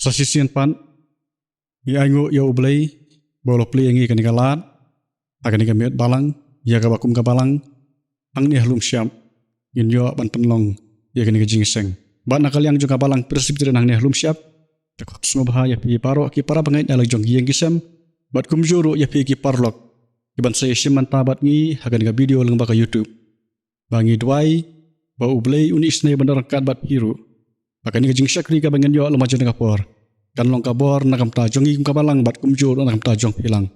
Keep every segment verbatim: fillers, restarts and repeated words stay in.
Sa shisien pat, ngi ainguh ïa U Blei ba u la plie ïa ngi kane ka lad ha kane ka miet balang, ïa kaba kum ka balang hangne ha Lumshyiap ngin ïoh ban pynlong ïa kane ka jingïaseng. Bad na ka liang jong ka Balang Presbyterian hangne ha Lumshyiap, te khot sngewbha ïa phi baroh ki para bangeit na la jong ki ïing ki sem, bad kumjuh ruh ïa phi ki paralok kiban sa ïashim bynta bad ngi ha kane ka video lyngba ka YouTube, ba ngi duwai ba U Blei un isynei ban don ryngkat bad phi ruh. Ba kane ka jingshakri kaba ngin ïoh lyngba jong ka por kan long ka bor na ka bynta jong ngi kum ka balang bad kumjuh na ka bynta jong phi lang.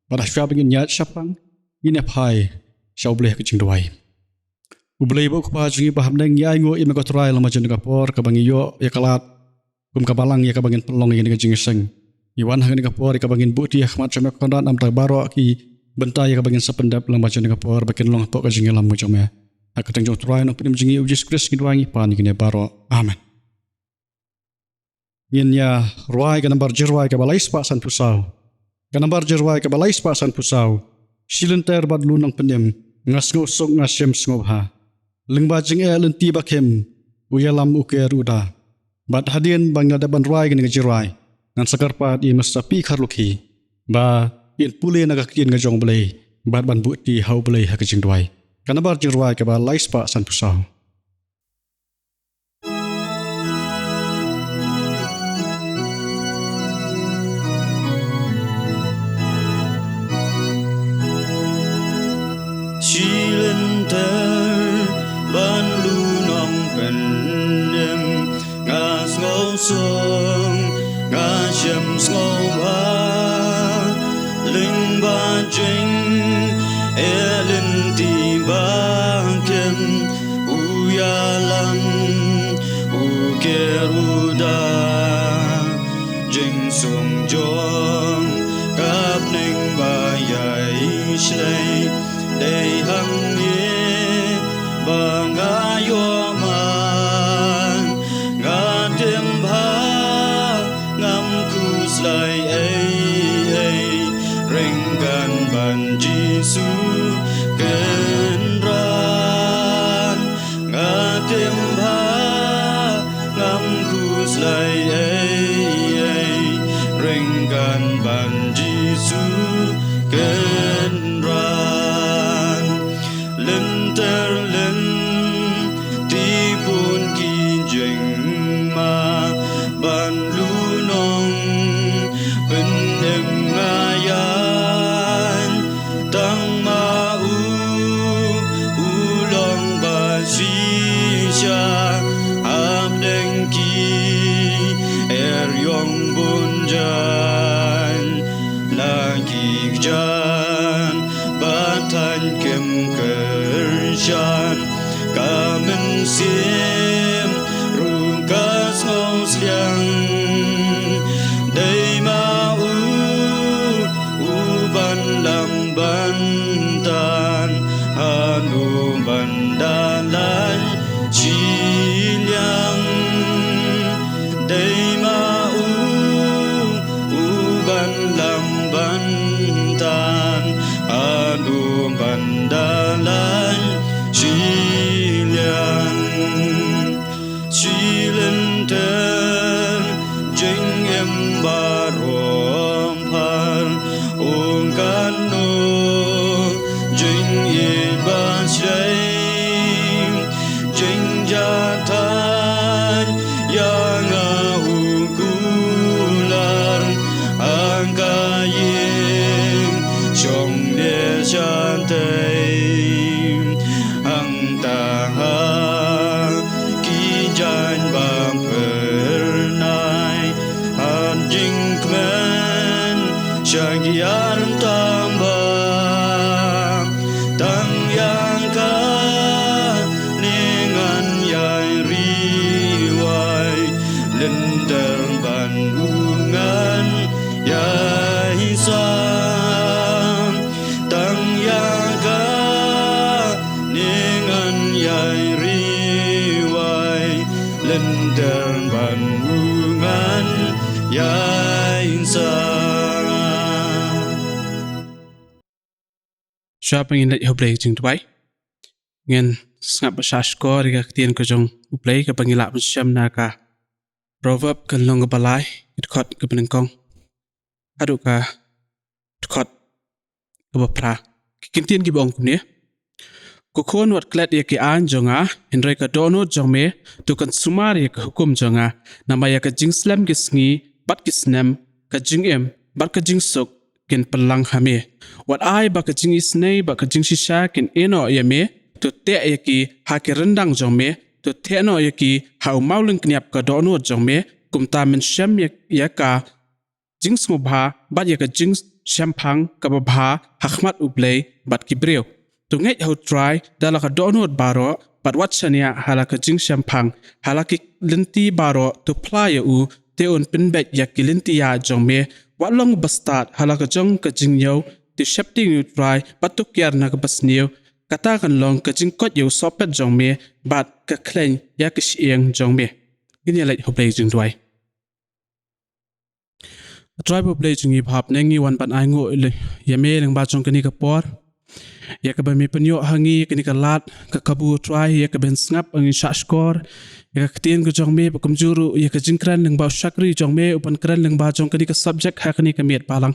Bad hashwa ba ngin ïaid shaphrang, ngin ïa phai sha U Blei ha ka jingduwai. U Blei ba u Kpa jong ngi ba ha bneng, ngi ainguh ïa me ko Trai lyngba jong ka por kaba ngi ïoh ïa ka lad kum ka balang ïa kaba ngin pynlong ïa kane ka jingïaseng. Ngi wan ha kane ka por ïa kaba ngin buhti ha khmat jong me ko Kynrad namar baroh ki bynta ïa kaba ngin sa pyndep lyngba jong ka por ba kin long hapoh ka jingïalam jong me. Ha ka kyrteng jong u Trai Nongpynim jong ngi U Jisu Khrist ngi duwai ngi pan ïa kine baroh. Amen. Ngin ïa rwai ka nambar jingrwai kaba lai spah sanphew saw. Ka nambar jingrwai kaba lai spah sanphew saw. Shi lynter bad lun nongpynim, nga sngewsuk nga shem sngewbha. Lyngba jingeh lynti ba khim, u ïalam u ker u da. Bad hadien ba nga dep ban rwai kane ka jingrwai, ngan sa kyrpad ïa i Mister P Kharlukhi ba in pule na ka ktien ka jong U Blei bad ban buhti ha U Blei ha ka jingduwai. Ka nambar jingrwai kaba lai spah sanphew saw. Shi lynter bad lun nongpynim, nga sngewsuk nga shem sngewbha. Lyngba jingeh lynti ba khim, u ïalam u ker u da. Jingsuk jong ka bneng ba ïai shlei, dei hangne ba nga ïoh man. Nga tim bha, ngam khuslai ei ei, ryngkat ban Jisu Kynrad. Nga tim bha, ngam khuslai ei ei, ryngkat ban Jisu Kynrad. Lynter lynti bun ki jingma bad lun nongpynim nga ïaid. Tang ma u, u long ba shisha ha bneng ki eriong bun jan. La ki kjat ba thait kim kyrshan, ka mynsiem ruh ka sngewsliang. Dei ma u, u ban lam ban tan, haduh ban da lait shiliang. Dei ma u, u ban lam ban tan, haduh ban da lait shiliang. Shi lynter jingim baroh phar, ong katno jingïeit ba shlei. Jingjia thait ïa nga u kular, ha ka ïing shong ne shatei. Hangta ha ki jaiñ ba phyrnai, ha jingkmen sha ki artang ba. Tang ïa kane ngan ïai riwai, lynter bad u ngan ïai sam. Tang ïa kane ngan ïai riwai, lynter bad u ngan ïai sam. Shuwa ba ngin leit ha U Blei jingduwai, ngin sngap ba shah shkor ïa ka ktien ka jong U Blei kaba ngi lah ban shem na ka Proverb ka lynnong kaba lai, ka dkhot kaba nyngkong haduh ka dkhot kaba phra. Ki kyntien kiba ong kumne: Ko khun, wat klet ïa ki aiñ jong nga, hynrei ka dohnud jong me to kan sumar ïa ka hukum jong nga. Namar ïa ka jingslem ki sngi bad ki snem, ka jingim bad ka jingsuk kin pynlang ha me. Wat ai ba ka jingisynei bad ka jingshisha kin ïehnoh ïa me. To teh ïa ki ha ki ryndang jong me, to theh noh ïa ki ha u mawlyngkniap ka dohnud jong me. Kumta men shem ïa, ïa ka jingsngewbha bad ïa ka jingshemphang kaba bha ha khmat U Blei bad ki briew. To ngeit ha U Trai da la ka dohnud baroh, bad wat shaniah ha la ka jingshemphang. Ha la ki lynti baroh to phla ïa u, te un pynbeit ïa ki lynti ïa jong me. Wat long bastad ha la ka jong ka jingñiew, te sheptieng ïa U Trai bad to kiar na kaba sniew. Kata kan long ka jingkoit ïa u sohpet jong me bad ka khleiñ ïa ka shyieng jong me. Ngin ïa leit ha U Blei jingduwai. Trai ba U Blei jong ngi ba ha bneng, ngi wan ban ainguh ïa me lyngba jong kane ka por, ïa kaba me pynïoh ha ngi kane ka lad ka kabu, Trai, ïa kaba ngin sngap, ngin shahshkor ïa ka ktien ka jong me, bad kumjuh ruh ïa ka jingkren lyngba u shakri jong me u ban kren lyngba jong kane ka subject ha kane ka miet balang.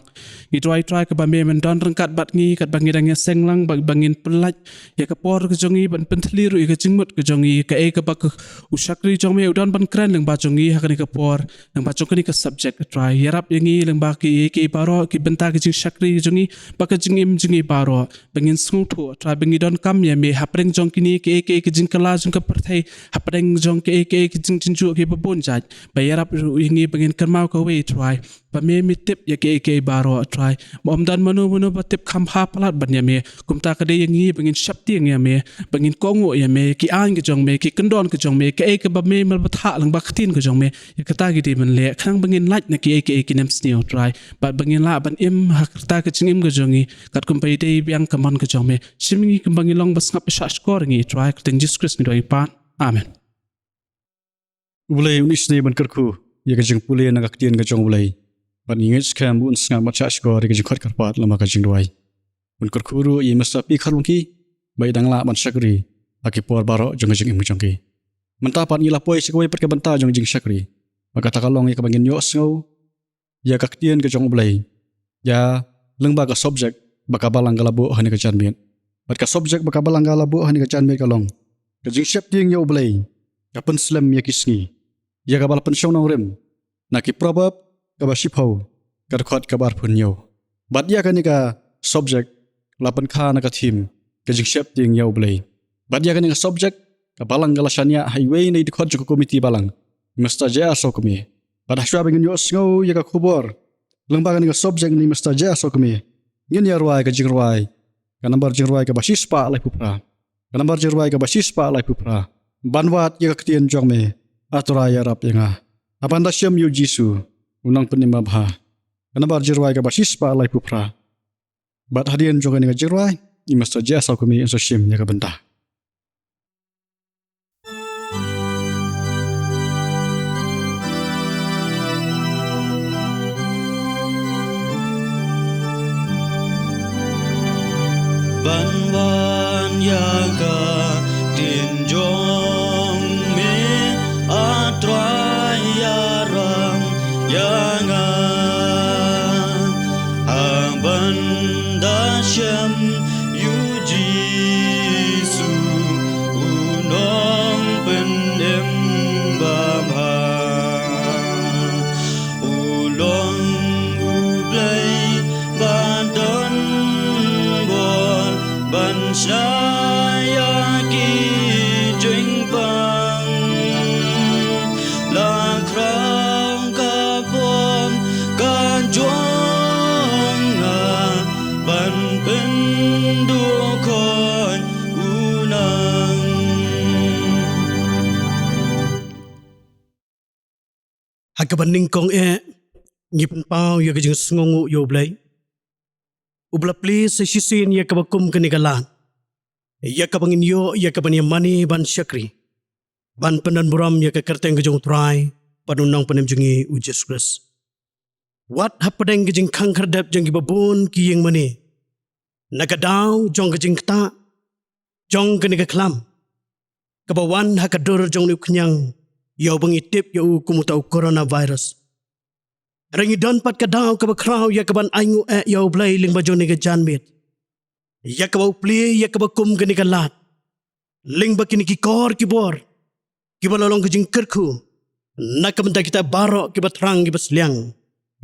Ngi duwai, Trai, kaba me men don ryngkat bad ngi katba ngi dang ïaseng lang, ba, ba ngin pyllait ïa ka por ka jong ngi ban pynthylli ruh ïa ka jingmut ka jong ngi, kaei kaba ka u shakri jong me u don ban kren lyngba jong ngi ha kane ka por, lyngba jong kane ka subject, Trai. Ïarap ïa ngi lyngba kiei kiei baroh, ki bynta ka jingshakri jong ngi bad ka jingim jong ngi baroh, ba ngin sngewthuh, Trai, ba ngi donkam ïa me hapdeng jong kine kiei kiei ki jingkylla jong ka pyrthei, hapdeng jong kiei kiei ki jingjynjar kiba bun jait. Ba ïarap ruh ïa ngi ba ngin kynmaw kawei, Trai, ba me me tip ïa kiei kiei baroh, Trai. Ba ym don mano mano ba tip kham bha palat ban ïa me. Kumta ka dei ïa ngi ba ngin sheptieng ïa me, ba ngin kohnguh ïa me, ki aiñ ka jong me, ki kyndon ka jong me, kaei kaba me me la bthah lyngba ka ktien ka jong me, ïa kata ngi dei ban leh, khnang ba ngin lait na kiei kiei ki nemsniew, Trai, bad ba ngin lah ban im ha kata ka jingim ka jong ngi katkum ba ïadei biang ka mon ka jong me. Shim ngi kumba ngi long ba sngap, shahshkor ngi, Trai, ha ka kyrteng Jisu Khrist ngi duwai, ngi pan. Amen. U Blei un isynei ban kyrkhu ïa ka jingpule na ka ktien ka jong U Blei, bad ngi ngeit skhem ba un sngap bad shahshkor ïa ka jingkhot kyrpad lyngba ka jingduwai. Un kyrkhu ruh ïa i Mister P. Kharlungki ba i dang lah ban shakri ha ki por baroh jong ka jingim jong ki. Mynta pat ngi la poi sha kawei pat ka bynta jong ka jingshakri, bad kata ka long ïa kaba ngin ïohsngew ïa ka ktien ka jong U Blei ïa lyngba ka subject ba ka balang ka la buh ha kane ka janmiet. Bad ka subject ba ka balang ka la buh ha kane ka janmiet ka long: Ka jingsheptieng ïa U Blei ka pynslem ïa ki sngi. Ïa kaba la pynshong nongrim na ki Proverb kaba shiphew, ka dkhot kaba arphew hynñiew. Bad ïa kane ka subject la pynkha na ka theme: Ka jingsheptieng ïa U Blei. Bad ïa kane ka subject ka balang ka la shaniah ha iwei na i dkhot jong ka komiti balang, Mister J. R. Sawkmie. Bad hashwa ba ngin ïohsngew ïa ka khubor lyngba kane ka subject na i Mister J. R. Sawkmie, ngin ïa rwai ka jingrwai, ka nambar jingrwai kaba shispah laiphew phra. Ka nambar jingrwai kaba shispah laiphew phra. Ban wad ïa ka ktien jong me, A Trai, ïarap ïa nga. Haba nda shem ïa U Jisu, U Nongpynim babha. Ka nambar jingrwai kaba shispah laiphew phra. Bad hadien jong kane ka jingrwai, i Mister J. R. Sawkmie un sa shim ïa ka bynta. Ban wan ïa ka ktien jong me, A Trai, ïarap ïa nga. Haba nda shem ïa U Jisu, U Nongpynim babha. U long U Blei ba don bor ban shna ïa ki jingpang. La khraw ka pop ka jong nga ban pynduh khot u nang. Ha kaba nyngkong eh, ngi pynpaw ïa ka jingsngewnguh ïa U Blei, uba la plie sa shisien ïa kaba kum kane ka lad, ïa kaba ngin ïoh ïa ka ban ïa mane ban shakri, ban pyndonburom ïa ka kyrteng ka jong U Trai bad U Nongpynim jong ngi U Jisu Khrist. Wat hapdeng ka jingkhang khyrdep jong kiba bun ki ïing mane, na ka daw jong ka jingktah jong kane ka khlam kaba wan ha ka dur jong une u khñiang ïa uba ngi tip ïa u kum uta u coronavirus. Hynrei ngi don pat ka daw kaba khraw ïa kaban ainguh eh ïa U Blei lyngba jong kane ka janmiet, ïa kaba u plie ïa kaba kum kane ka lad lyngba kine ki kor ki bor kiba la long ka jingkyrkhu na ka bynta kita baroh kiba thrang kiba sliang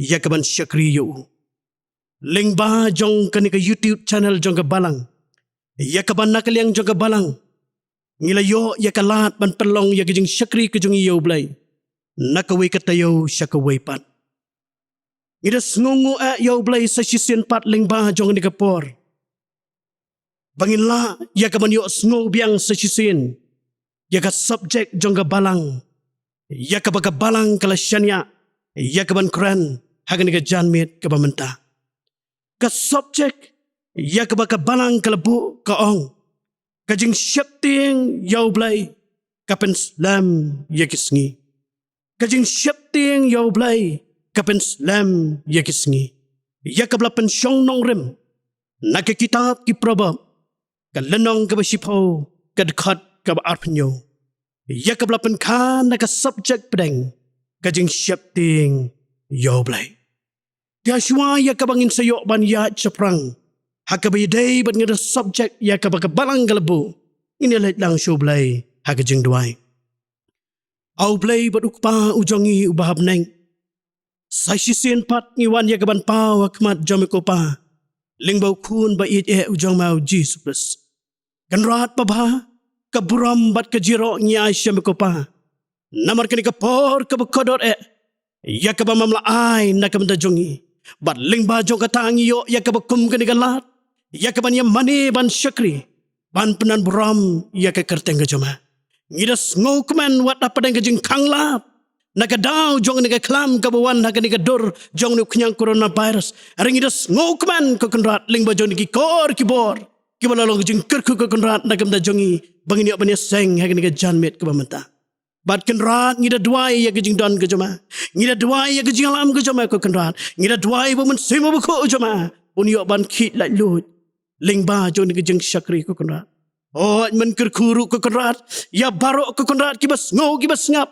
ïa kaban shakri ïa u. Lyngba jong kane ka YouTube channel jong ka Balang, ïa kaba na ka liang jong ka Balang, ngi la ïoh ïa ka lad ban pynlong ïa ka jingshakri ka jong ngi ïa U Blei na kawei ka taïew sha kawei pat. Ngi da sngewnguh eh ïa U Blei sa shisien pat lyngba jong kane ka por ba ngin lah ïa kaban ïohsngew biang sa shisien ïa ka subject jong ka Balang, ïa kaba ka Balang ka la shaniah ïa kaban kren ha kane ka janmiet kaba mynta. Ka subject ïa kaba ka Balang ka la buh ka ong: Ka jingsheptieng ïa U Blei ka pynslem ïa ki sngi. Ka jingsheptieng ïa U Blei ka pynslem ïa ki sngi. Ïa kaba la pynshong nongrim na ka kitab ki Proverb, ka lynnong kaba shiphew, ka dkhot kaba arphew hynñiew. Ïa kaba la pynkha na ka subject pdeng: Ka jingsheptieng ïa U Blei. Te shuwa ïa kaba ngin sa ïoh ban ïaid shaphrang ha kaba ïadei bad kane ka subject ïa kaba ka Balang ka la buh, ngin ïa leit lang sha U Blei ha ka jingduwai. A U Blei bad U Kpa u jong ngi uba ha bneng, sa shisien pat ngi wan ïa kaban paw ha khmat jong me ko Pa, lyngba U Khun ba ïeit eh u jong me U Jisu Khrist. Kynrad babha, ka burom bad ka jingïaroh ngi ai sha me ko Pa, namar kane ka por kaba kordor eh ïa kaba me la ai na ka bynta jong ngi. Bad lyngba jong kata ngi ïoh ïa kaba kum kane ka lad ïa kaban ïa mane ban shakri, ban pynban burom ïa ka kyrteng ka jong me. Ngi da sngewkmen wat hapdeng ka jingkhang lad na ka daw jong kane ka khlam kaba wan ha kane ka dur jong une u khñiang coronavirus. Hynrei ngi da sngewkmen ko Kynrad lyngba jong kine ki kor ki bor kiba la long ka jingkyrkhu ko Kynrad na ka bynta jong ngi ba ngin ïoh ban ïaseng ha kane ka janmiet kaba mynta. Bad Kynrad ngi da duwai ïa ka jingdon ka jong me. Ngi da duwai ïa ka jingïalam ka jong me ko Kynrad. Ngi da duwai ba u Mynsiem Bakhuid jong me un ïoh ban khih laitluid lyngba jong kane ka jingshakri ko Kynrad. Hooid, men kyrkhu ruh ko Kynrad ïa baroh ko Kynrad kiba sngew kiba sngap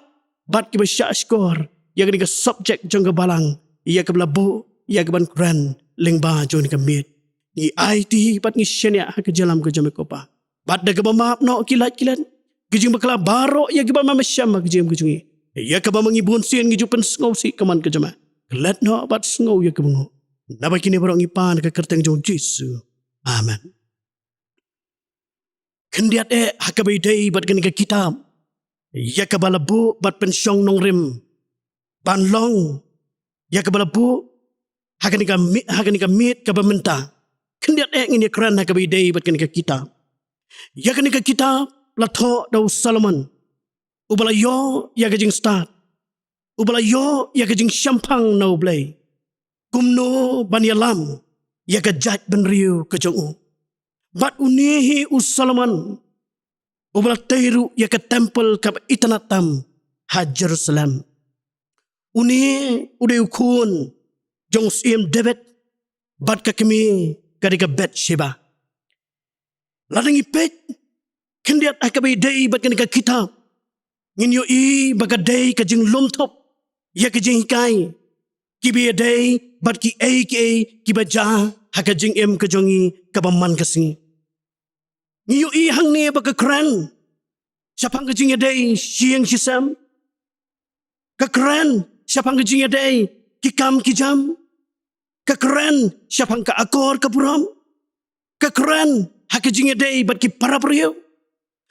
bad kiba shahshkor ïa kane ka subject jong ka Balang ïa kaba la buh ïa kaban kren lyngba jong kane ka miet. Ngi aiti bad ngi shaniah ha ka jingïalam ka jong me ko Pa. Bad da kaba map noh ki lait ki let, ki jingbakla baroh ïa kiba me shem ha ka jingim ka jong ngi, ïa kaba ma ngi bunsien ngi ju pynsngewsih ka mon ka jong me. Klet noh bad sngew ïa kaba nguh. Naba kine baroh ngi pan ha ka kyrteng jong U Jisu. Amen. Khyndiat eh ha kaba ïadei bad kane ka kitab ïa kaba la buh bad pynshong nongrim ban long ïa kaba la buh ha kane ka mi-, ha kane ka miet kaba mynta. Khyndiat eh ngin ïakren ha kaba ïadei bad kane ka kitab. Ïa kane ka kitab la thoh da u Solomon, uba la ïoh ïa ka jingstad, uba la ïoh ïa ka jingshemphang na U Blei kumno ban ïalam ïa ka jaitbynriew ka jong u. Bad une hi u Solomon uba la tei ruh ïa ka temple kaba itynnad tam ha Jerusalem. Une u dei u khun jong u Syiem David bad ka kmie ka dei ka Bathsheba. Lada ngi peit khyndiat ha kaba ïadei bad kane ka kitab, ngin ïohi ba ka dei ka jinglum thup ïa ka jinghikai kiba ïadei bad kiei kiei kiba jia ha ka jingim ka jong ngi kaba man ka sngi. Ngi ïohi hangne ba ka kren shaphang ka jingïadei shi ïing shi sem. Ka kren shaphang ka jingïadei ki kam ki jam. Ka kren shaphang ka akor ka burom. Ka kren ha ka jingïadei bad ki para briew.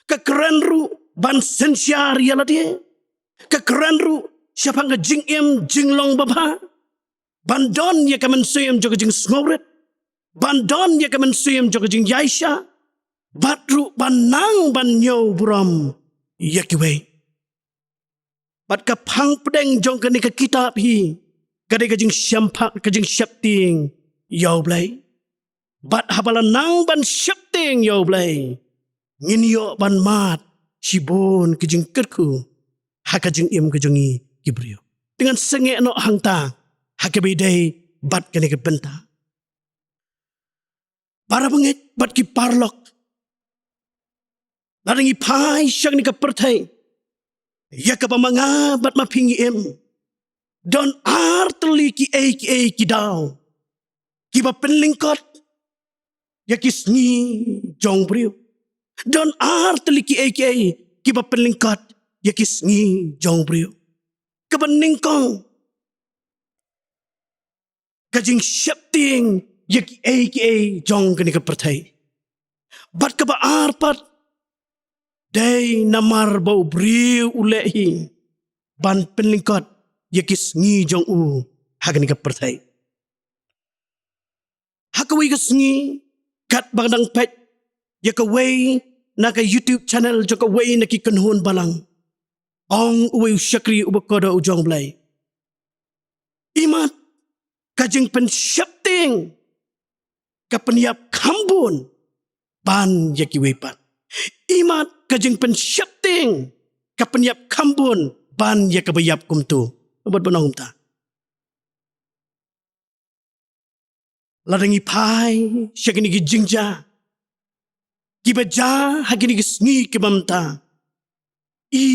Ka kren ruh ban synshar ïa lade. Ka kren ruh shaphang ka jingim jinglong babha, ban don ïa ka mynsiem jong ka jingsngewrit, ban don ïa ka mynsiem jong ka jingïaishah, bad ruh ban nang ban ñiew burom ïa kiwei. Bad ka phang pdeng jong kane ka kitab hi ka dei ka jingshemphang, ka jingsheptieng ïa U Blei. Bad haba la nang ban sheptieng ïa U Blei, ngin ïoh ban mad shibun ki jingkyrkhu ha ka jingim ka jong ngi ki briew. Te ngan sangeh noh hangta ha kaba ïadei bad kane ka bynta. Para bangeit bad ki paralok, lada ngi phai sha kane ka pyrthei, ïa kaba ma nga bad ma phi ngi im. Don ar tylli ki ei ki ei ki daw kiba pynlyngkot ïa ki sngi jong briew. Don ar tylli ki ei ki ei kiba pynlyngkot ïa ki sngi jong briew. Kaba nyngkong, ka jingsheptieng ïa ki ei ki ei jong kane ka pyrthei. Bad kaba ar pat, dei namar ba u briew u leh hi ban pynlyngkot ïa ki sngi jong u ha kane ka pyrthei. Ha kawei ka sngi, katba nga dang peit ïa kawei na ka YouTube channel jong kawei na ki kynhun balang, ong uwei u shakri uba kordor u jong U Blei, imat ka jingpynsheptieng ka pynïap kham bun ban ïa kiwei pat. Imat ka jingpynsheptieng ka pynïap kham bun ban ïa kaba ïap kumto. Bad ban ong kumta, lada ngi phai sha kine ki jingjia kiba jia ha kine ki sngi kiba mynta, i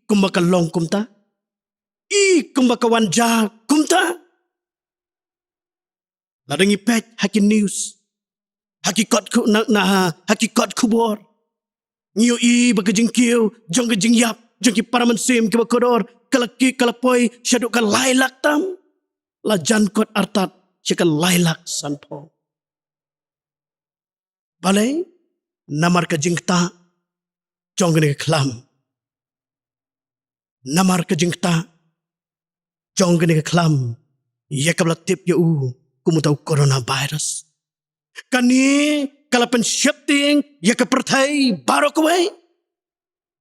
kumba ka long kumta, i kumba ka wan jia kumta. Lada ngi peit ha ki news, ha ki kot khu-, na, na, ha ki kot khubor, ngi ïohi ba ka jingkiew jong ka jingïap jong ki para mynsiem kiba kordor ka la ki-, ka la poi shaduh ka lai lak tam, la jan kot artat sha ka lai lak sanphew. Balei? Namar ka jingktah jong kane ka khlam. Namar ka jingktah jong kane ka khlam ïa kaba la tip ïa u kum uta u coronavirus. Kane ka la pynsheptieng ïa ka pyrthei baroh kawei.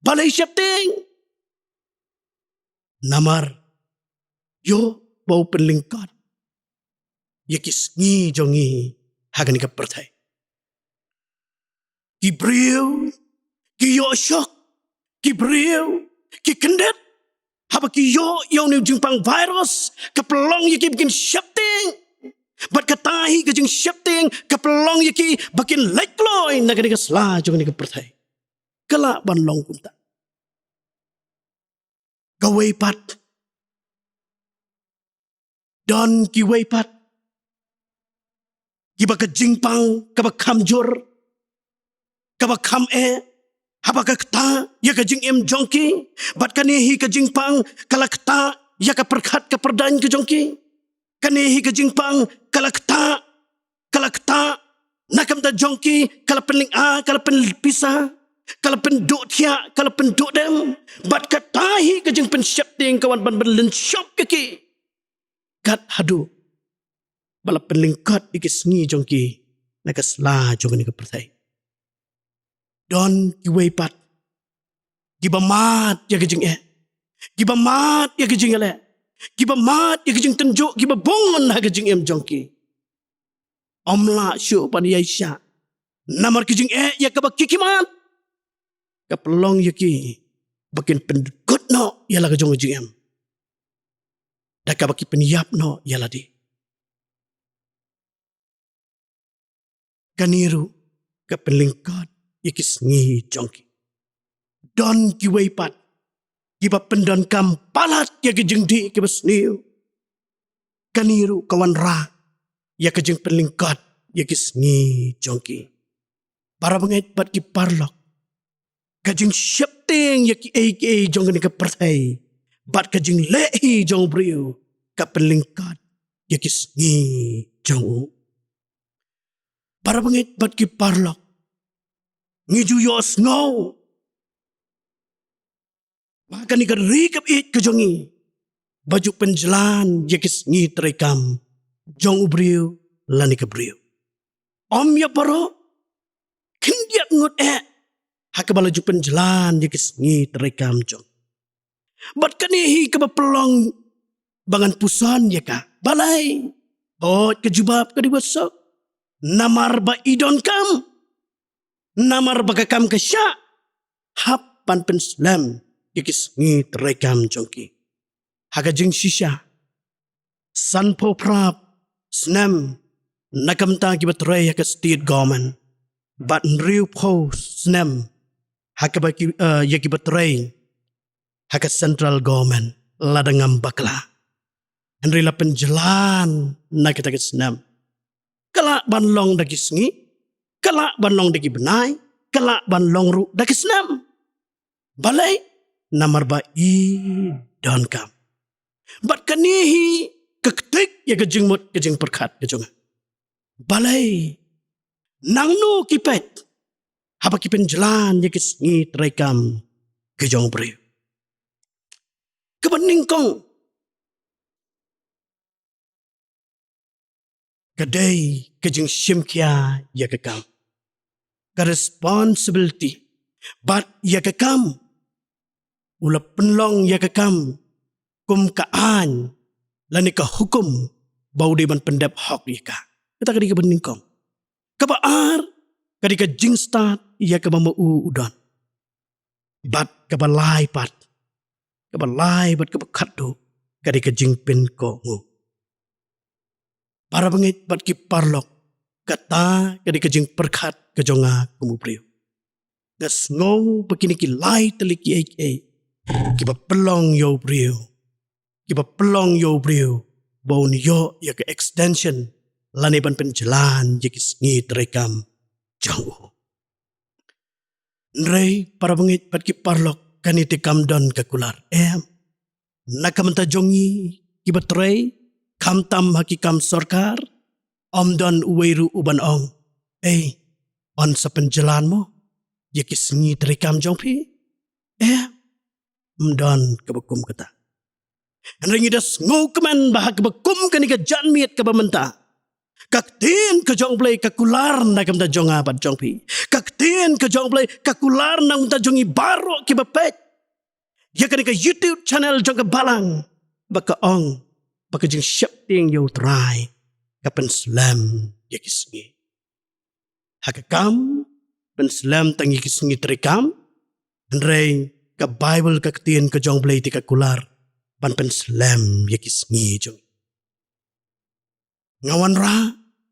Balei sheptieng? Namar ïoh ba u pynlyngkot ïa ki sngi jong ngi ha kane ka pyrthei. Ki briew ki ïoh shock, ki briew ki kyndit haba ki ïoh ïa une u jingpang virus, ka pynlong ïa ki ba kin sheptieng. Bad kata hi ka jingsheptieng ka pynlong ïa ki ba kin leit kloi na kane ka sla jong kane ka pyrthei. Ka lah ban long kumta. Kawei pat, don kiwei pat kiba ka jingpang kaba kham jur, kaba kham eh, haba ka ktah ïa ka jingim jong ki. Bad kane hi ka jingpang ka la ktah ïa ka pyrkhat ka pyrdaiñ ka jong ki. Kane hi ka jingpang ka la ktah, ka la ktah na ka bynta jong ki, ka la pynlynga, ka la pynpisa, ka la pynduh thiah, ka la pynduh dem. Bad kata hi ka jingpynsheptieng ka wan ban pynlynshop ïa ki, kat haduh ba la pynlyngkot ïa ki sngi jong ki na ka sla jong kane ka pyrthei. Don kiwei pat kiba mad ïa ka jingeh, kiba mad ïa ka jingïaleh, kiba mad ïa ka jingtynjuh, kiba bun ha ka jingim jong ki. Ym lah shuh ban ïaishah namar ka jingeh ïa kaba ki ki mad, ka pynlong ïa ki ba kin pynkut noh ïa la ka jong ka jingim da kaba ki pynïap noh ïa lade. Kane ruh ka pynlyngkot ïa ki sngi jong ki. Don kiwei pat kiba pyndonkam palat ïa ki jingdih kiba sniew. Kane ruh ka wanrah ïa ka jingpynlyngkot ïa ki sngi jong ki. Para bangeit bad ki paralok, ka jingsheptieng ïa ki ei ki ei jong kane ka pyrthei bad ka jingleh hi jong u briew ka pynlyngkot ïa ki sngi jong u. Para bangeit bad ki paralok, ngi ju ïohsngew ba kane ka ri kaba ïeit ka jong ngi ba ju pynjlan ïa ki sngi treikam jong u briew lane ka briew. Ym ïa baroh, khyndiat ngut eh ha kaba la ju pynjlan ïa ki sngi treikam jong. Bad kane hi kaba pynlong ba ngan puson ïa ka. Balei? Hooid, ka jubab ka dei ba suk. Namar ba i donkam, namar ba ka kam ka shah hap ban pynslem ïa ki sngi treikam jong ki. Ha ka jingshisha, sanphew phra snem na ka bynta kiba trei ha ka state government bad hynriewphew snem ha kaba ki, eh, ïa kiba trei ha ka central government lada ngam bakla. Hynrei la pynjlan na kita ki snem. Ka lah ban long da ki sngi, ka lah ban long da ki bnai, ka lah ban long ruh da ki snem. Balei? Namar ba i donkam. Bad kane hi ka ktik ïa ka jingmut ka jingpyrkhat ka jong nga. Balei? Nangno ki peit haba ki pynjlan ïa ki sngi treikam ki jong u briew? Kaba nyngkong ka dei ka jingshim khia ïa ka kam. Ka responsibility bad ïa ka kam. U la pynlong ïa ka kam kum ka aiñ lane ka hukum ba u dei ban pyndep hok ïa ka. Kata ka dei kaba nyngkong. Kaba ar ka dei ka jingstad ïa kaba ma u u don. Bad kaba lai pat, kaba lai bad kaba khatduh ka dei ka jingpynkohnguh. Para bangeit bad ki paralok, kata ka dei ka jingpyrkhat ka jong nga kum u briew. Nga sngew ba kine ki lai tylli ki ei ki ei kiba pynlong ïa u briew, kiba pynlong ïa u briew ba un ïoh ïa ka extension lane ban pynjlan ïa ki sngi treikam jong u. Hynrei para bangeit bad ki paralok, kane te kam don ka kular, em. Na ka bynta jong ngi kiba trei, khamtam ha ki kam sorkar, ym don uwei ruh uban ong, ei, yn sa pynjlan mo ïa ki sngi treikam jong phi? Em. Ym don kaba kum kata. Hynrei ngi da sngewkmen ba ha kaba kum kane ka janmiet kaba mynta, ka ktien ka jong u Blei ka kular na ka bynta jong nga bad jong phi. Ka ktien ka jong u Blei ka kular na ka bynta jong ngi baroh kiba peit ïa kane ka YouTube channel jong ka Balang, ba ka ong ba ka jingsheptieng ïa u Trai ka pynslem ïa ki sngi. Ha ka kam, pynslem tang ïa ki sngi treikam, hynrei ka Baibl, ka ktien ka jong u Blei te ka kular ban pynslem ïa ki sngi jong ngi. Nga wanrah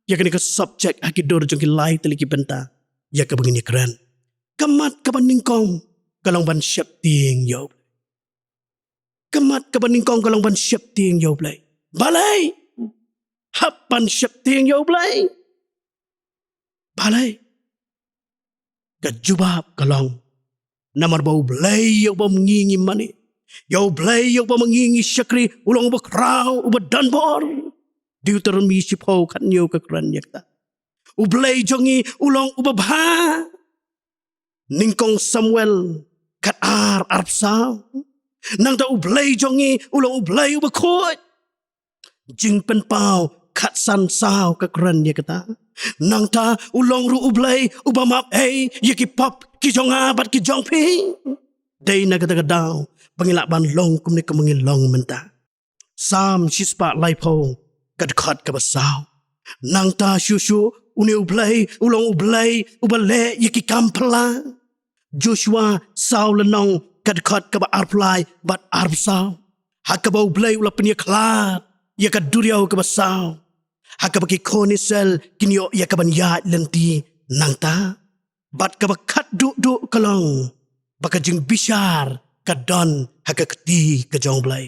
ïa kane ka subject ha ki dur jong ki lai tylli ki bynta ïa kaba ngin ïakren. Ka mat kaba nyngkong ka long ban sheptieng ïa u Blei. Ka mat kaba nyngkong ka long ban sheptieng ïa u Blei. Balei? Hap ban sheptieng ïa u Blei. Balei? Ka jubab ka long, namar ba u Blei ïa uba ma ngi ngi mane, ïa u Blei ïa uba ma ngi ngi shakri, u long uba khraw, uba donbor. Deuteronomi shiphew khathynñiew ka kren ïa kata. U Blei jong ngi u long uba bha. Nyngkong Samuel khatar arphew saw. Nangta u Blei jong ngi u long u Blei uba khuid. Jingpynpaw khatsan saw ka kren ïa kata. Nangta u long ruh u Blei uba map ei ïa ki pop ki jong nga bad ki jong phi. Dei na kata ka daw ba ngi lah ban long kumne kumba ngi long mynta. Salm shispah laiphew ka dkhot kaba saw. Nangta shuh shuh une u Blei u long u Blei uba leh ïa ki kam phylla. Joshua saw lynnong ka dkhot kaba arphew lai bad arphew saw, ha kaba u Blei u la pynïakhlad ïa ka duriaw kaba saw, ha kaba ki khun Israel kin ïoh ïa kaban ïaid lynti. Nangta bad kaba khatduh duh ka long ba ka jingbishar ka don ha ka kti ka jong u Blei.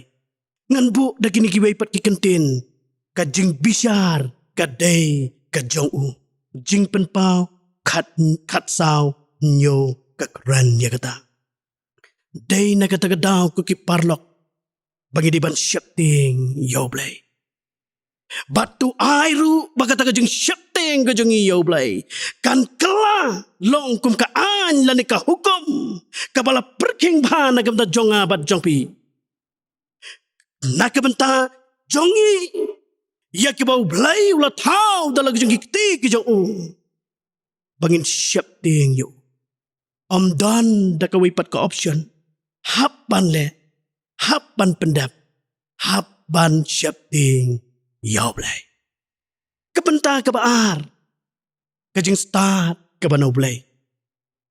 Ngan buh da kine kiwei pat ki kyntien, ka jingbishar ka dei ka jong u. Jingpynpaw khat, khatsaw hynñiew ka kren ïa kata. Dei na kata ka daw ko ki paralok ba ngi dei ban sheptieng ïa u Blei. Bad to ai ruh ba kata ka jingsheptieng ka jong ngi ïa u Blei kan kylla long kum ka aiñ lane ka hukum kaba la pyrkhing bha na ka bynta jong nga bad jong phi. Na ka bynta jong ngi, ïa kiba u Blei u la thaw da la ka jong ki kti ki jong u, ba ngin sheptieng ïa u. Ym don da kawei pat ka option. Hap ban leh, hap ban pyndep, hap ban sheptieng ïa u Blei. Ka bynta kaba ar, ka jingstad kaba na u Blei.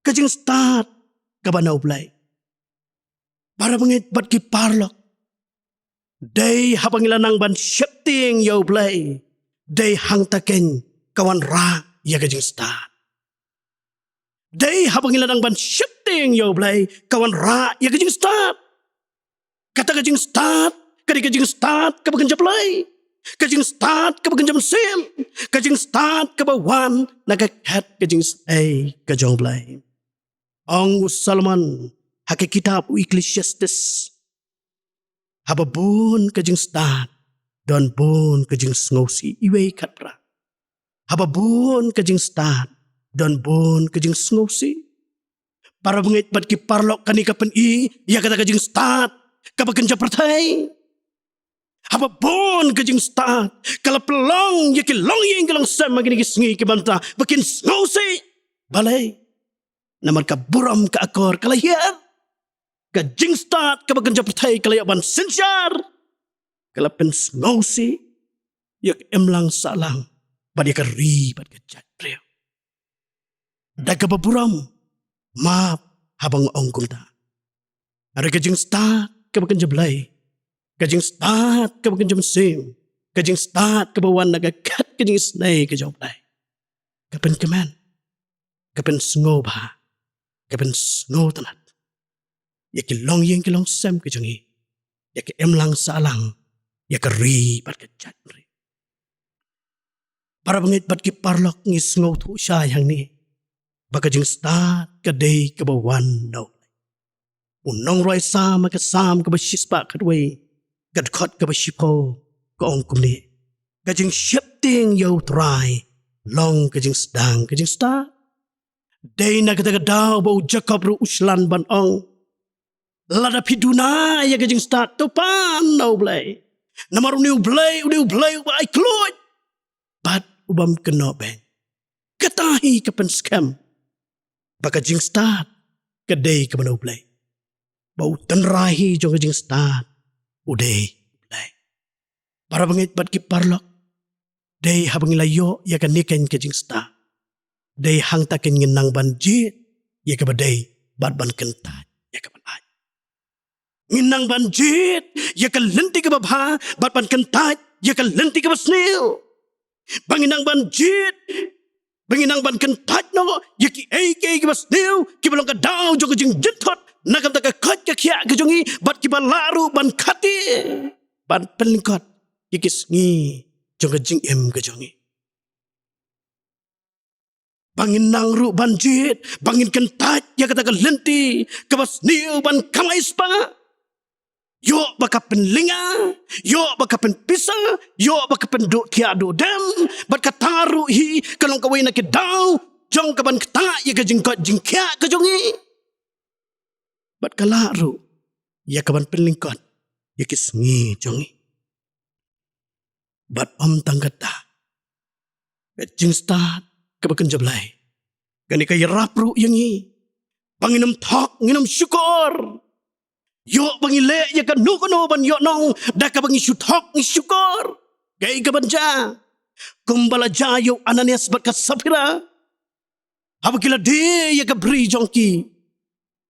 Ka jingstad kaba na u Blei. Para bangeit bad ki paralok, dei haba ngi la nang ban sheptieng ïa u Blei, dei hangta keiñ ka wanrah ïa ka jingstad. Dei haba ngi la nang ban sheptieng ïa u Blei ka wanrah ïa ka jingstad. jingstad ka dei ka jingstad kaba kynja Blei, ka jingstad kaba kynja mynsiem, ka jingstad kaba wan na ka khet ka jingisnei ka jong Blei. Ong u Solomon ha ka kitab u Ecclesiastes, haba bun ka jingstad don bun ka jingsngewsih, iwei khat pra. Haba bun ka jingstad don bun ka jingsngewsih. Para bangeit bad ki paralok, kane ka pyni ïa kata ka jingstad kaba kynja pyrthei. Haba bun ka jingstad ka la pynlong ïa ki longïing ki longsem ha kine ki sngi ki bynta ba kin sngewsih. Balei? Namar ka burom ka akor ka la hiar. Ka jingstad kaba kynja pyrthei ka la ïoh ban synshar, ka la pynsngewsih ïa ka imlang sahlang bad ïa ka ri bad ka jaitbynriew. Da kaba burom, map haba nga ong kumta. Hynrei ka jingstad kaba kynja Blei, ka jingstad kaba kynja mynsiem, ka jingstad kaba wan na ka khet ka jingisnei ka jong Blei, ka pynkmen, ka pynsngewbha, ka pynsngewtynnat ïa ki longïing ki longsem ka jong ngi, ïa ka imlang sahlang, ïa ka ri bad ka jaitbynriew. Para bangeit bad ki paralok, ngi sngewthuh shai hangne ba ka jingstad ka dei kaba wan na U Blei. U nongrwai Salm ha ka Salm kaba shispah khatwei, ka dkhot kaba shiphew, ka ong kumne: Ka jingsheptieng ïa U Trai long ka jingsdang ka jingstad. Dei na kata ka daw ba u Jakob ruh u shlan ban ong: Lada phi duna ïa ka jingstad, to pan na U Blei. Namar une U Blei u dei U Blei uba ai khluid bad u bym kynnoh beiñ. Kata hi ka pynskhem ba ka jingstad ka dei kaba na U Blei, ba u tynrai hi jong ka jingstad u dei U Blei. Para bangeit bad ki paralok, dei haba ngi la ïoh ïa kane ka jingstad, dei hangta keiñ ngin nang ban jied ïa kaba dei bad ban kyntait ïa kaba lait. Ngin nang ban jied ïa ka lynti kaba bha bad ban kyntait ïa ka lynti kaba sniew. Ba ngin nang ban jied, ba ngin nang ban kyntait noh ïa kiei kiei kiba sniew, kiba long ka daw jong ka jingjynthut na ka bynta ka koit ka khiah ka jong ngi, bad kiba lah ruh ban khati, ban pynlyngkot ïa ki sngi jong ka jingim ka jong ngi. Ba ngin nang ruh ban jied, ba ngin kyntait ïa kata ka lynti kaba sniew ban kamai spah. Ïoh ba ka pynlynga, ïoh ba ka pynpisa, ïoh ba ka pynduh thiah duh dem, bad kata ruh hi ka long kawei na ki daw jong ka ban ktah ïa ka jingkoit jingkhiah ka jong ngi. Bad ka lah ruh ïa ka ban pynlyngkot ïa ki sngi jong ngi. Bad ym tang kata, ka jingstad kaba kynja Blei, kane ka ïarap ruh ïa ngi ba ngin ym thok, ngin ym shukor. Ïoh ba ngi leh ïa kano kano ban ïoh nong, da kaba ngi shu thok ngi shukor. Kaei kaban jia? Kumba la jia ïa u Ananias bad ka Saphira, haba ki la die ïa ka bri jong ki,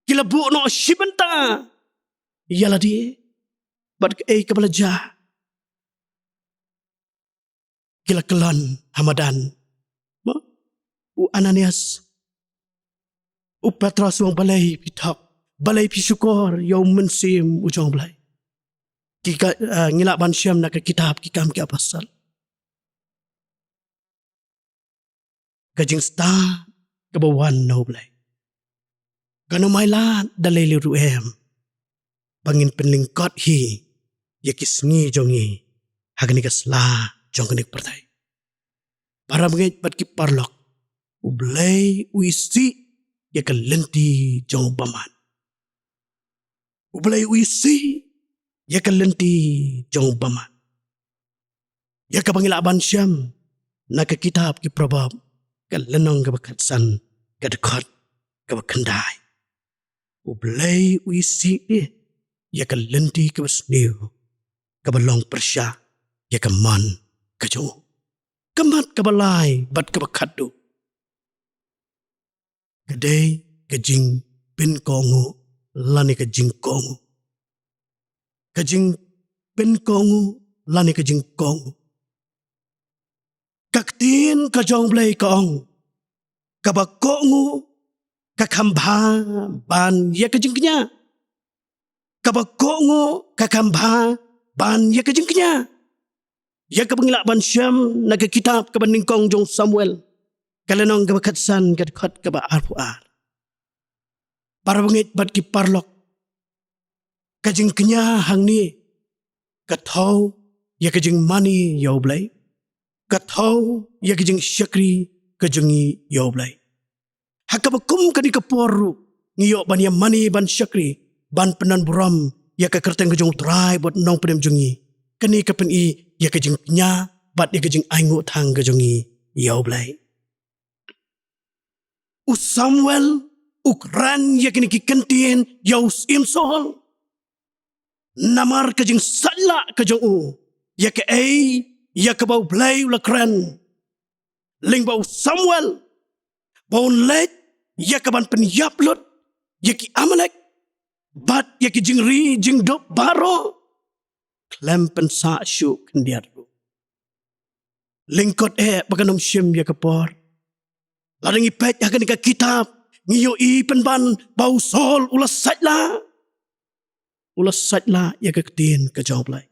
ki la buh noh shi bynta ïa lade. Bad kaei kaba la jia? Ki la kyllon ha madan. Ma, u Ananias, u Petros u ong: Balei phi thok, balei phi shukor ïa u Mynsiem u jong U Blei? Ki ka, eh, ngi lah ban shem na ka kitab Ki Kam ki Apostol. Ka jingstad kaba wan na U Blei, kan ym ailad da lei lei ruh em, ba ngin pynlyngkot hi ïa ki sngi jong ngi ha kane ka sla jong kane ka pyrthei. Para bangeit bad ki paralok, U Blei u isih ïa ka lynti jong u bymman. U Blei u isih ïa ka lynti jong u bymman. Ïa kaba ngi lah ban shem na ka kitab Ki Proverb, ka lynnong kaba khatsan, ka dkhot kaba khyndai. U Blei u isih ïa ka lynti kaba sniew, kaba long pyrshah ïa ka mon ka jong u. Ka mat kaba lai bad kaba khatduh ka dei ka jingpynkohnguh lane ka jingkohnguh. Ka jingpynkohnguh lane ka jingkohnguh. Ka ktien ka jong U Blei ka ong: Kaba kohnguh ka kham bha ban ïa ka jingkñia. Kaba kohnguh Ka kam bha ban ïa ka jingkñia. Ïa kaba ngi lah ban shem na ka kitab kaba nyngkong jong Samuel, ka lynnong kaba khatsan, ka dkhot kaba arphew ar. Para bangeit bad ki paralok, ka jingkñia hangne ka thew ïa ka jingmane ïa U Blei, ka thew ïa ka jingshakri ka jong ngi ïa U Blei. Ha kaba kum kane ka por ruh ngi ïoh ban ïa mane ban shakri, ban pyndonburom ïa ka kyrteng ka jong U Trai bad Nongpynim jong ngi. Kane ka pyni ïa ka jingkñia bad ïa ka jingainguh tang ka jong ngi ïa U Blei. U Samuel u kren ïa kine ki kyntien ïa u syiem Saul namar ka jingsaitlah ka jong u ïa kaei ïa kaba U Blei u la kren lyngba u Samuel, ba un leit ïa kaban pynïap lut ïa ki Amalek bad ïa ki jingri jingdup baroh khlem pynsah shuh khyndiat ruh. Lyngkot eh ba kan ym shim ïa ka por, lada ngi peit ha kane ka kitab, ngi ïohi pynban ba u Saul u la saitlah, u la saitlah ïa ka ktien ka jong U Blei.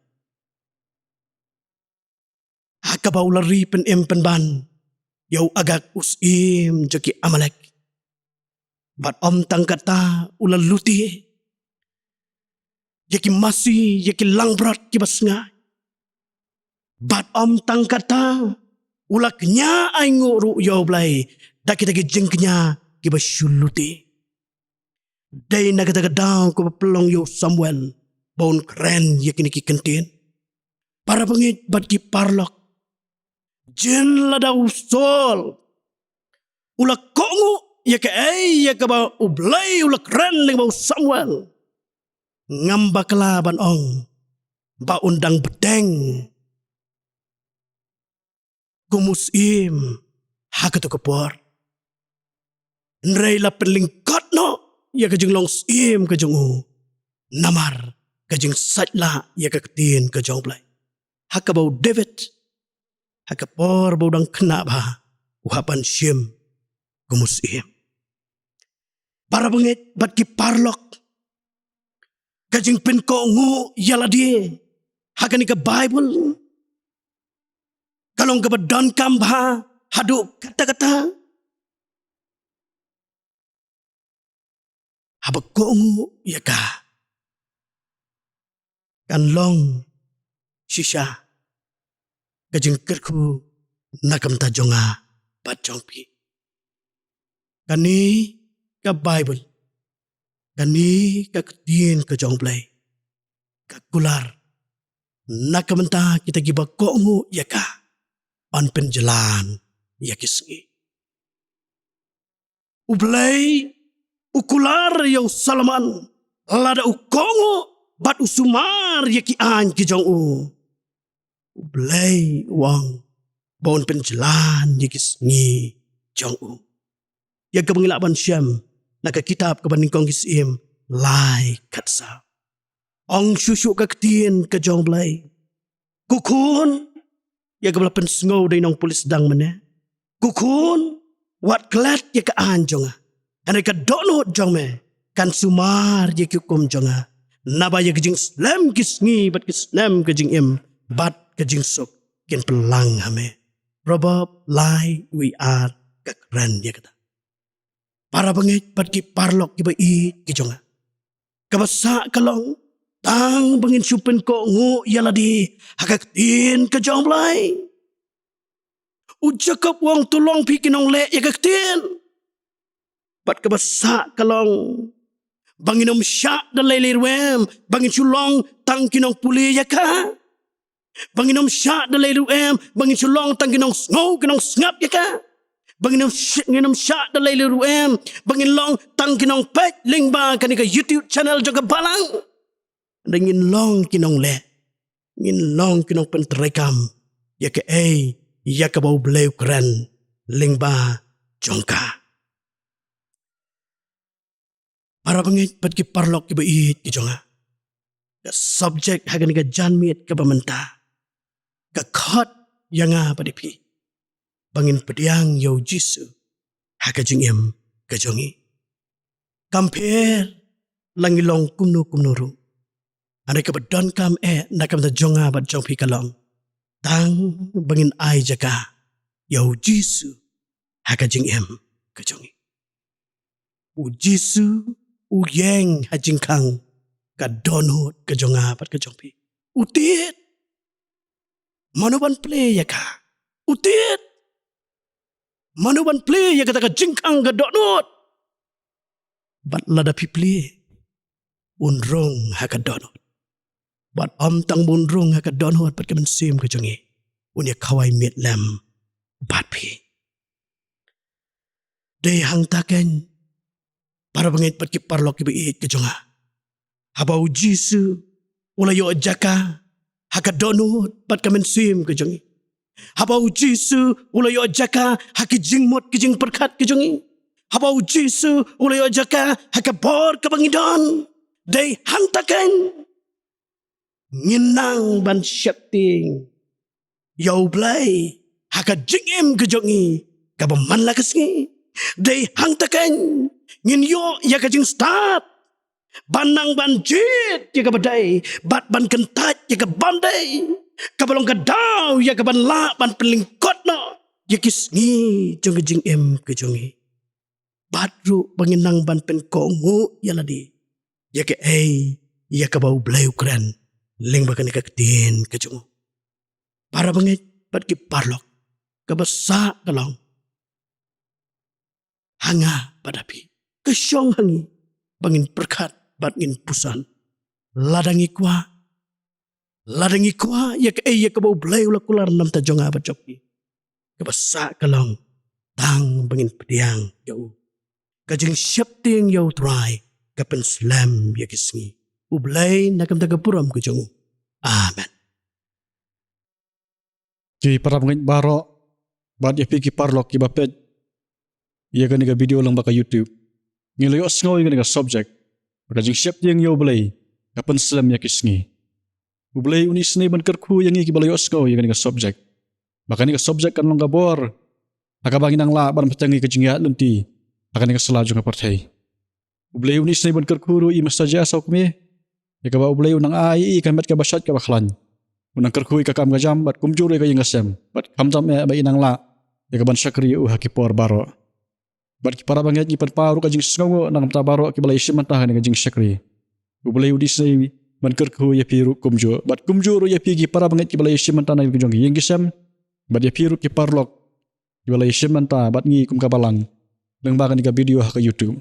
Ha kaba u la ri pynim pynban ïa u Agag u syiem jong ki Amalek. Bad ym tang kata, u la lute ïa ki masi, ïa ki langbrot kiba sngap. Bad ym tang kata, u la kñia ainguh ruh ïa U Blei da kita ki jingkñia kiba shu lute. Dei na kata ka daw kaba pynlong ïa u Samuel ba un kren ïa kine ki kyntien. Para bangeit bad ki paralok, jin lada u Saul u la kohnguh ïa kaei ïa kaba U Blei u la kren lyngba u Samuel, ngam bakla ban ong ba un dang bteng kum u syiem ha kato ka por. Hynrei la pynlyngkot noh ïa ka jinglong syiem ka jong u namar ka jingsaitlah ïa ka ktien ka jong U Blei. Ha kaba u David, ha ka por ba u dang khynnah bha, u hap ban shim kum u syiem. Para bangeit bad ki paralok, ka jingpynkohnguh ïa lade ha kane ka Baibl ka long kaba donkam bha haduh katta katta. Haba kohnguh ïa ka, kan long shisha ka jingkyrkhu na ka bynta jong nga bad jong phi. Kane ka Baibl, kane ka ktien ka jong U Blei, ka kular na ka bynta kita kiba kohnguh ïa ka, ban pynjlan ïa ki sngi. U Blei u kular ïa u Solomon lada u kohnguh bad u sumar ïa ki aiñ ki jong u. U Blei u ong ba un pynjlan ïa ki sngi jong u. Ïa kaba ngi lah ban shem na ka kitab kaba nyngkong Ki Syiem lai khatsaw. Ong shuh shuh ka ktien ka jong U Blei. Ko khun, ïa kaba la pynsngew da i nongpulit sdang mynne. Ko khun, wat klet ïa ka aiñ jong nga. Hynrei ka dohnud jong me kan sumar ïa ki hukum jong nga. Naba ïa ka jingslem ki sngi bad ki snem ka jingim bad ka jingsuk kin pynlang ha me. Proverb lai wei ar ka kren ïa kata. Para bangeit bad ki paralok kiba ïeit ki jong nga, kaba sah ka long tang ba ngin shu pynkohnguh ïa lade ha ka ktien ka jong U Blei. U Jakob u ong, to long phi ki nongleh ïa ka ktien. Bad kaba sah ka long ba ngin ym shah da lei lei ruh em ba ngin shu long tang ki nongpule ïa ka. Ba ngin ym shah da lei ruh em ba ngin shu long tang ki nongsngew ki nongsngap ïa ka. Ba ngin ym sh-, ngin ym shah da lei lei ruh em ba ngin long tang ki nongpeit lyngba kane ka YouTube channel jong ka balang. Da ngin long ki nongleh, ngin long ki nongpyntreikam ïa kaei ïa kaba U Blei u kren lyngba jong ka. Para bangeit bad ki paralok kiba ïeit ki jong nga, ka subject ha kane ka janmiet kaba mynta ka khot ïa nga bad ïa phi ba ngin pdiang ïa U Jisu ha ka jingim ka jong ngi. Kam pher la ngi long kumno kumno ruh, Hynrei kaba donkam eh na ka bynta jong nga bad jong phi ka long, tang ba ngin ai jaka ïa u Jisu ha ka jingim ka jong ngi. U Jisu u ïeng ha jingkhang ka dohnud ka jong nga bad ka jong phi. U tied. Mano ban plie ïa ka? U tied. Mano ban plie ïa kata ka jingkhang ka dohnud? Bad lada phi plie, un rung ha ka dohnud. Bad ym tang ba un rung ha ka dohnud bad ka mynsiem ka jong ngi, un ïa khawai miet lem bad phi. Dei hangta keiñ, para bangeit bad ki paralok kiba ïeit ka jong nga, haba u Jisu u la ïoh jaka ha ka dohnud bad ka mynsiem ka jong ngi, haba u Jisu u la ïoh jaka ha ki jingmut ki jingpyrkhat ka jong ngi, haba u Jisu u la ïoh jaka ha ka bor kaba ngi don, dei hangta keiñ ngin nang ban sheptieng ïa U Blei ha ka jingim ka jong ngi kaba man la ka sngi. Dei hangta keiñ ngin ïoh ïa ka jingstad ban nang ban jied ïa kaba dei bad ban kyntait ïa ka bym dei, kaba long ka daw ïa kaban lah ban pynlyngkot noh ïa ki sngi jong ka jingim ka jong ngi. Bad ruh ba ngin nang ban pynkohnguh ïa lade ïa kaei ïa kaba U Blei u kren lyngba kane ka ktien ka jong u. Para bangeit bad ki paralok, kaba sah ka long ha nga bad ha phi, ka shong ha ngi ba ngin pyrkhat bad ngin puson. Lada ngi kwah, lada ngi kwah ïa kaei ïa kaba U Blei u la kular na ka bynta jong nga bad jong phi, kaba sah ka long tang ba ngin pdiang ïa u. Ka jingsheptieng ïa U Trai ka pynslem ïa ki sngi. U Blei na ka bynta ka burom ka jong u. Amen. Ki para bangeit baroh bad ïa phi ki paralok kiba peit ïa kane ka video lyngba ka YouTube, ngi la ïohsngew ïa kane ka subject, ba ka jingsheptieng ïa U Blei ka pynslem ïa ki sngi. U Blei un isynei ban kyrkhu ïa ngi kiba la ïohsngew ïa kane ka subject, ba kane ka subject kan long ka bor ha kaba ngin nang lah ban pynbeit ïa ka jingïaid lynti ha kane ka sla jong ka pyrthei. U Blei un isynei ban kyrkhu ruh ïa i Mister J. Sawkmie, ïa kaba U Blei un nang ai ïa i ka met kaba shait kaba khlaiñ. Un nang kyrkhu ïa ka kam ka jam bad kumjuh ruh ïa ka ïing ka sem, bad khamtam eh ba i nang lah ïa kaban shakri ïa u ha ki por baroh. Bad ki para bangeit, ngi pynpaw ruh ka jingsngewnguh na ka bynta baroh kiba la ïashim bynta ha kane ka jingshakri. U Blei un isynei ban kyrkhu ïa phi ruh kumjuh, bad kumjuh ruh ïa phi ki para bangeit kiba la ïashim bynta na ka jong ki ïing ki sem, bad ïa phi ruh ki paralok kiba la ïashim bynta bad ngi kum ka balang lyngba kane ka video ha ka YouTube.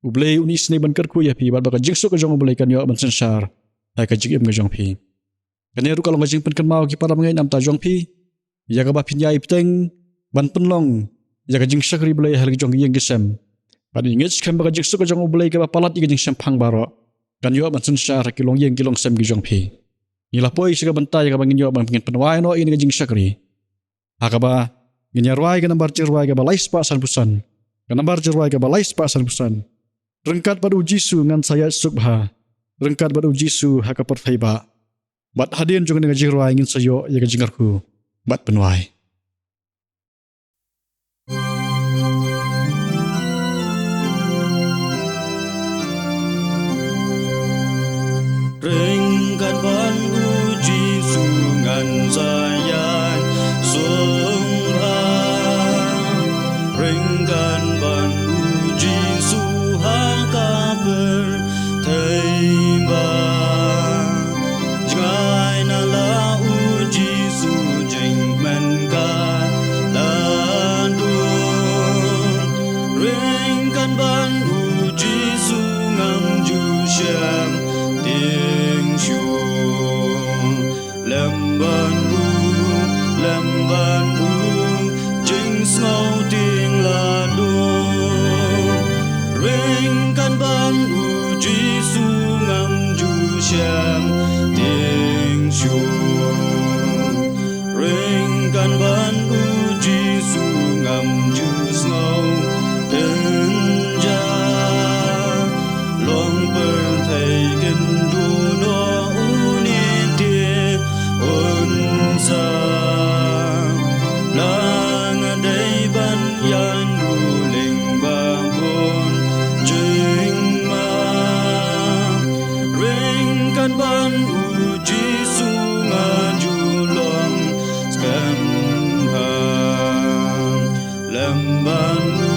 U Blei un isynei ban kyrkhu ïa phi bad ba ka jingsuk ka jong U Blei kan ïoh ban synshar ha ka jingim ka jong phi. Kane ruh ka long ka jingpynkynmaw ki para bangeit na ka bynta jong phi, ïa kaba phin ïai bteng ban pynlong ïa ka jingshakri Blei ha la ki jong ki ïing ki sem. Bad ngi ngeit skhem ba ka jingsuk ka jong U Blei kaba palat ïa ka jingshemphang baroh kan ïoh ban synshar ha ki longïing ki longsem ki jong phi. Ngi la poi sha ka bynta ïa kaba ngin ïoh ban ngin pynwai noh ïa kane ka jingshakri. Ha kaba ngin ïa rwai ka nambar jingrwai kaba lai spah sanphew san. Ka nambar jingrwai kaba lai spah sanphew san. Ryngkat bad U Jisu ngan sa ïaid suk bha. Ryngkat bad U Jisu ha ka pyrthei bah. Bad hadien jong kane ka jingrwai ngin sa ïoh ïa ka jingkyrkhu bad pynwai. Ryngkat bad U Jisu ngan sa ïaid suk bha. Ryngkat bad U Jisu ha ka pyrthei bah. Jngai na la U Jisu jingkmen ka la don. Ryngkat bad U Jisu ngam ju shemtieng shuh. Lem bad u, lem bad u, jingsngewtieng la don. Ryngkat bad U Jisu ngam ju shemtieng shuh. Ryngkat bad U Jisu ngam ju sngew tynjuh. Long pyrthei kynduh noh une te un sa. La nga dei ban ïaid ruh lyngba bun jingma. Ryngkat bad Jisu nga ju long skhem ha. Lem bad u,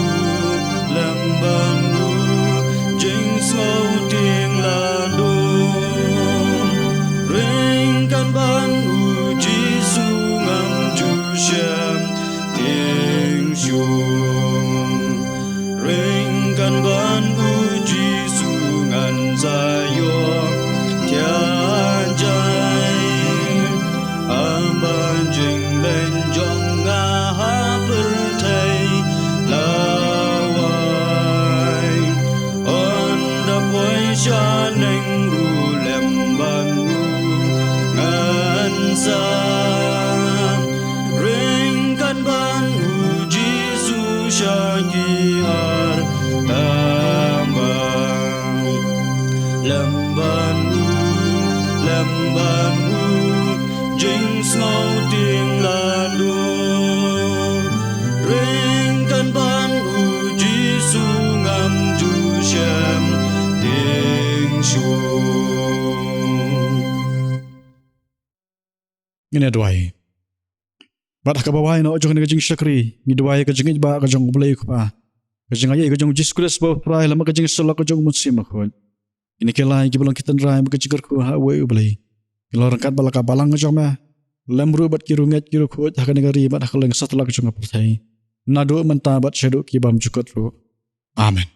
lem bad u, jingsngewtieng la don. Ryngkat bad u Jisu ngam ju shem tieng shun. Ryngkat bad u Jisu ngan sa ïoh thiah jai. Haba jingleit jong nga ha pyrthei la wai, ynda poi shaneng ruh lem bad u ngan sa. Ryngkat bad u Jisu sha ki ar tama. Lem bad u, lem bad u, jingsngewtieng la don. Ryngkat bad u Jisu ngam ju shem tieng shun. Ngin ïa duwai. Bad ha kaba wai noh jong kane ka jingshakri, ngi duwai ka jingïeit ba ka jong U Blei U Kpa, ka jingïeit ka jong U Jisu Khrist ba U Trai, lem bad ka jingïasyllok ka jong U Mynsiem Bakhuid. Kine ki lai kiba long ki tynrai bad ka jingkyrkhu ha uwei U Blei, ki long ryngkat bad la ka balang ka jong me, lem ruh bad ki riewngeit ki riewkhuid ha kane ka ri bad ha kylleng satlak jong ka pyrthei, naduh mynta bad shaduh ki bymjukut ruh. Amen.